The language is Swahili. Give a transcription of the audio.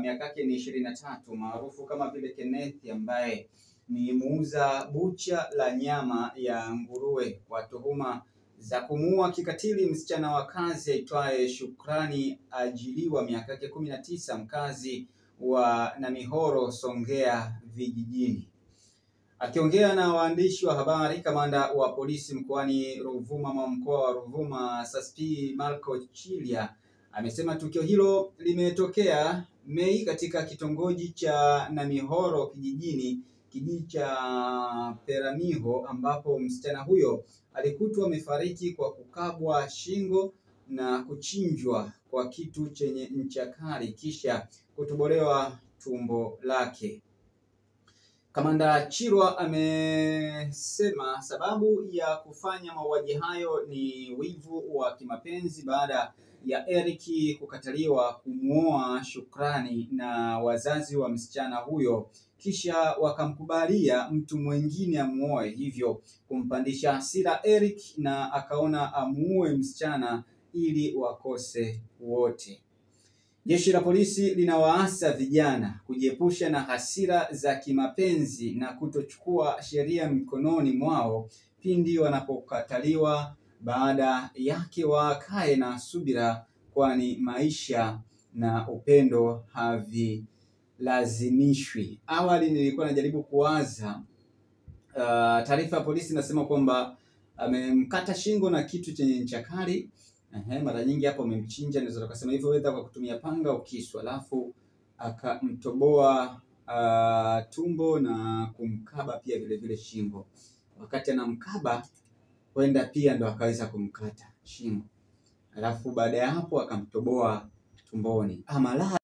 miaka yake ni 23, maarufu kama vile Kenneth, ambaye ni muuza bucha la nyama ya nguruwe kwa tuhuma za kumuua kikatili msichana wa kazi aitwaye Shukrani Ajiliwa, miaka yake 19, mkazi wa Namihoro, Songea vijijini. Akiongea na waandishi wa habari, kamanda wa polisi mkoani Ruvuma ama mkoa wa Ruvuma, Saspi Marco Chilia, amesema tukio hilo limetokea Mei katika kitongoji cha Namihoro kijijini, kijiji cha Peramiho, ambapo msichana huyo alikutwa amefariki kwa kukabwa shingo na kuchinjwa kwa kitu chenye ncha kali kisha kutobolewa tumbo lake. Kamanda Chirwa amesema sababu ya kufanya mauaji hayo ni wivu wa kimapenzi baada ya Eric kukataliwa kumuoa Shukrani na wazazi wa msichana huyo, kisha wakamkubalia mtu mwingine amuoe, hivyo kumpandisha hasira Eric na akaona amuoe msichana ili wakose wote. Jeshi la polisi linawaasa vijana kujiepusha na hasira za kimapenzi na kutochukua sheria mikononi mwao pindi wanapokataliwa, baada yake wakae na subira, kwani maisha na upendo havilazimishwi. Awali nilikuwa najaribu kuwaza taarifa ya polisi inasema kwamba amemkata shingo na kitu chenye ncha kali. Mara nyingi hapo amemchinja, naweza tukasema hivyo, wedha kwa kutumia panga au kisu, alafu akamtoboa tumbo na kumkaba pia vile vile shingo. Wakati anamkaba, huenda pia ndo akaweza kumkata shingo, alafu baada ya hapo akamtoboa tumboni. Ama la